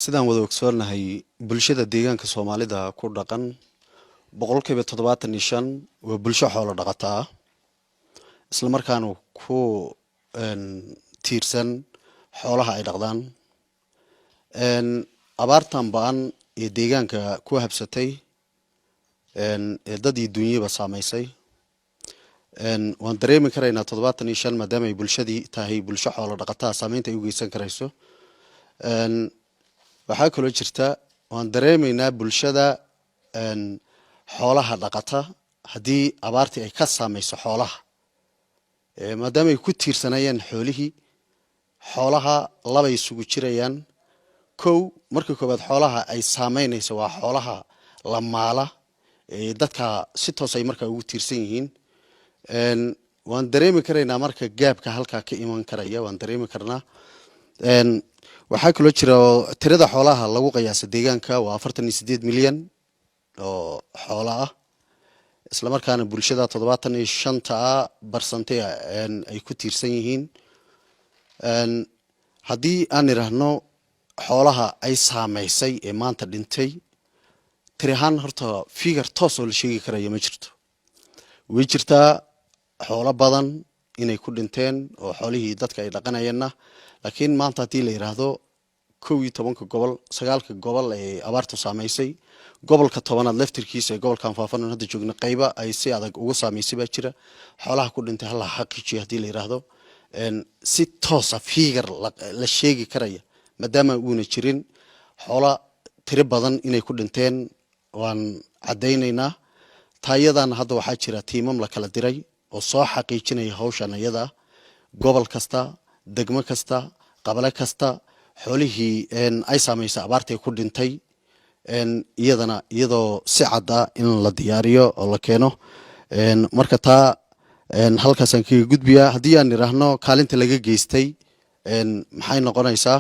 Sidaan wada ogsoonnahay, bulshada deegaanka Soomaalida ku dhaqan 75% waa bulsho xoolo dhaqata ah, islamarkaana ku tiirsan xoolaha ay dhaqdaan. Abaartan ba'an ee deegaanka ku habsatay ee dad iyo dunyaba saameysay, waan dareemi karaynaa 75 maadaama ay bulshadii tahay bulsho xoolo dhaqataa, saameynta ay u geysan karayso. Waxaa kaloo jirta, waan dareemaynaa bulshada xoolaha dhaqata haddii abaartii ay ka saameyso xoolaha, maadaama ay ku tiirsanayeen xoolihii. Xoolaha labay isugu jirayaan. Kow, marka koowaad, xoolaha ay saameynayso waa xoolaha la maala ee dadka si toos ay markaa ugu tiirsan yihiin. Waan dareemi karaynaa marka gaabka halkaa ka iman karaya, waan dareemi karnaa. Waxaa kaloo jira tirada xoolaha lagu qiyaasa deegaanka waa 48 milyan oo xoolo ah, islamarkaana bulshada 75-ta ah barsante ay ku tiirsan yihiin. Haddii aan idhaahno xoolaha ay saameysay ee maanta dhintay tiri ahaan, horta figure toos oo la sheegi karaya ma jirto. Way jirtaa xoolo badan inay ku dhinteen oo xoolihii dadka ay dhaqanayeenna, laakiin maanta haddii la yidhaahdo 11-ka gobol, sagaalka gobol ee abaartu saameysay, gobolka 10aad laftirkiisa ee gobolkan Faafan hadda joogna qayba ay si adag ugu saameysay baa jira. Xoolaha ku dhintay hala xaqiijiyo haddii la yidhaahdo, si toosa figure la sheegi karaya maadaama uuna jirin, xoola tiro badan inay ku dhinteen waan caddaynaynaa. Taayadana hadda waxaa jira tiimam la kala diray oo soo xaqiijinaya hawshan iyada ah, gobol kasta, degmo kasta, qabale kasta xoolihii ay saameysay abaartii ku dhintay, iyadana iyadoo si cadda in la diyaariyo oo la keeno. Marka taa halkaasaan kaga gudbiyaa. Haddii aan idhaahno kaalinta laga geystay maxay noqonaysaa?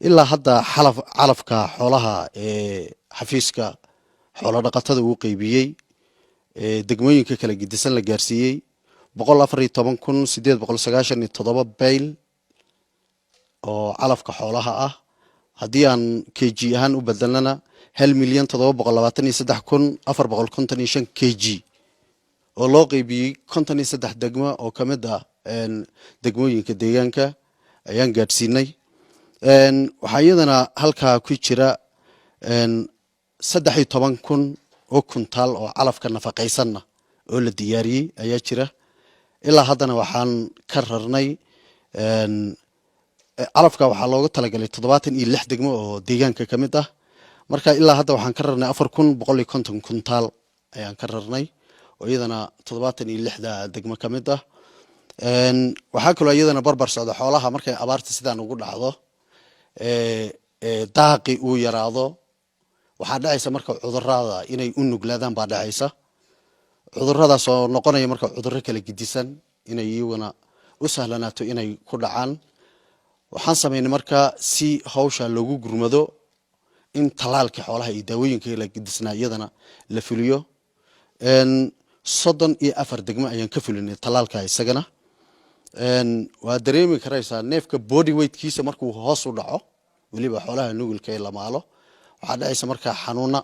Ilaa hadda xalaf calafka xoolaha ee xafiiska xoolo dhaqatada uu qeybiyey, degmooyinka kala gedisan la gaarsiiyey, 114,897 bayl oo calafka xoolaha ah. Haddii aan kg ahaan u bedelnana, 1,723,455 kg oo loo qeybiyey 53 degmo oo ka mid ah degmooyinka deegaanka ayaan gaadhsiinay. Waxaa iyadana halkaa ku jira 13,000 oo kuntaal oo calafka nafaqaysanna oo la diyaariyey ayaa jira. Ilaa haddana waxaan ka rarnay calafka, waxaa looga talagalay 76 degmo oo deegaanka ka mid ah. Marka ilaa hadda waxaan ka rarnay 4,150 kuntaal ayaan ka rarnay oo iyadana 76-da degmo ka mid ah. Waxaa kaloo iyadana barbar socda, xoolaha markay abaarta sidaan ugu dhacdo, daaqi uu yaraado, waxaa dhacaysa marka cudurada inay u nuglaadaan baa dhacaysa. Cuduradaas oo noqonaya marka cudurro kala gedisan inay iyaguna u sahlanaato inay ku dhacaan. Waxaan sameynay marka, si hawsha loogu gurmado, in tallaalka xoolaha iyo daawooyinka kala gedisnaa iyadana la fuliyo. 34 degmo ayaan ka fulinay tallaalka isagana. Waa dareemi karaysaa neefka body weightkiisa markuu hoos u dhaco, weliba xoolaha nugulka ee la maalo, waxaa dhacaysa markaa xanuuna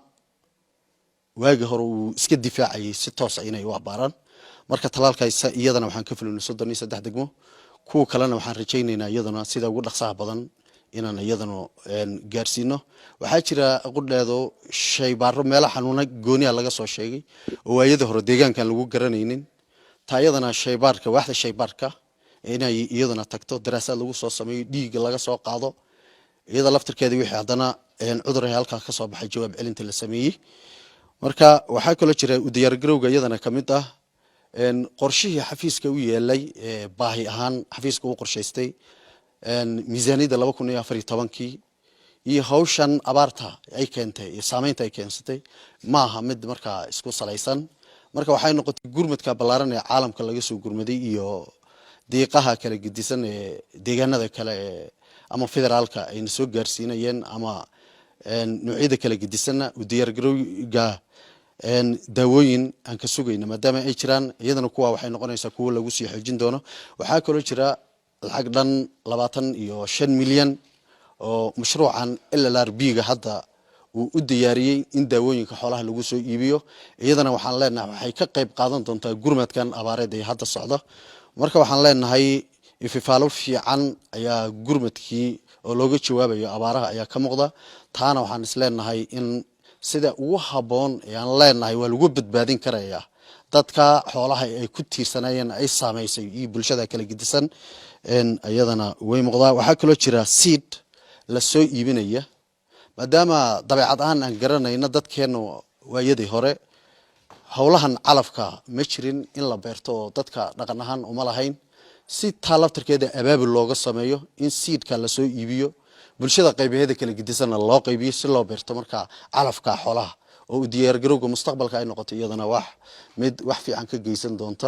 waagi hore uu iska difaacayay si toosa inay u abaaraan. Marka tallaalka iyadana waxaan ka fulinay 33 degmo. Kuwa kalena waxaan rajaynaynaa iyaduna sida ugu dhaqsaha badan inaan iyadana gaarsiino. Waxaa jira qudheedo shaybaaro meelo xanuuna gooniya laga soo sheegay oo waayadii hore deegaankan lagu garanaynin. Taa iyadana shaybaarka, waaxda shaybaarka inay iyaduna tagto, daraasaad lagu soo sameeyo, dhiigga laga soo qaado, iyada laftirkeeda wixii haddana cudur ay halkaa ka soo baxay jawaab celinta la sameeyey. Marka waxaa kaloo jira u diyaargarowga iyadana ka mid ah qorshihii xafiiska u yeelay, baahi ahaan xafiiska u qorshaystay miisaaniyadda 2014-kii iyo hawshan abaarta ay keentay iyo saameynta ay keensatay ma aha mid markaa isku salaysan. Marka waxay noqotay gurmadka ballaaran ee caalamka laga soo gurmaday iyo diiqaha kala gedisan ee deegaanada kale ee ama federaalka ayna soo gaarsiinayeen ama noocyada kala gedisanna u diyaargarowga daawooyin aan ka sugayna maadaama ay jiraan, iyadana kuwa waxay noqonaysaa kuwo lagu sii xoojin doono. Waxaa kaloo jira lacag dhan 25 milyan. Oo mashruucan LLRB-ga hadda uu u diyaariyey in daawooyinka xoolaha lagu soo iibiyo, iyadana waxaan leenahay waxay ka qayb qaadan doontaa gurmadkan abaareed ee hadda socda. Marka waxaan leenahay ififaalo fiican ayaa gurmadkii oo looga jawaabayo abaaraha ayaa ka muuqda. Taana waxaan is leenahay in sida ugu habboon ayaan leenahay waa lagu badbaadin karayaa dadka xoolaha ay ku tiirsanayeen ay saamaysay iyo bulshada kala gedisan, iyadana way muuqdaa. Waxaa kaloo jira seed la soo iibinaya, maadaama dabeecad ahaan aan garanayno dadkeenu waayadii hore howlahan calafka ma jirin in la beerto oo dadka dhaqan ahaan uma lahayn. Si taa laftarkeeda abaabul looga sameeyo in seedka lasoo iibiyo, bulshada qaybaheeda kala gedisanna loo qaybiyo si loo beerto marka calafka xoolaha oo u diyaargarowga mustaqbalka ay noqoto, iyadana wax mid wax fiican ka geysan doonta.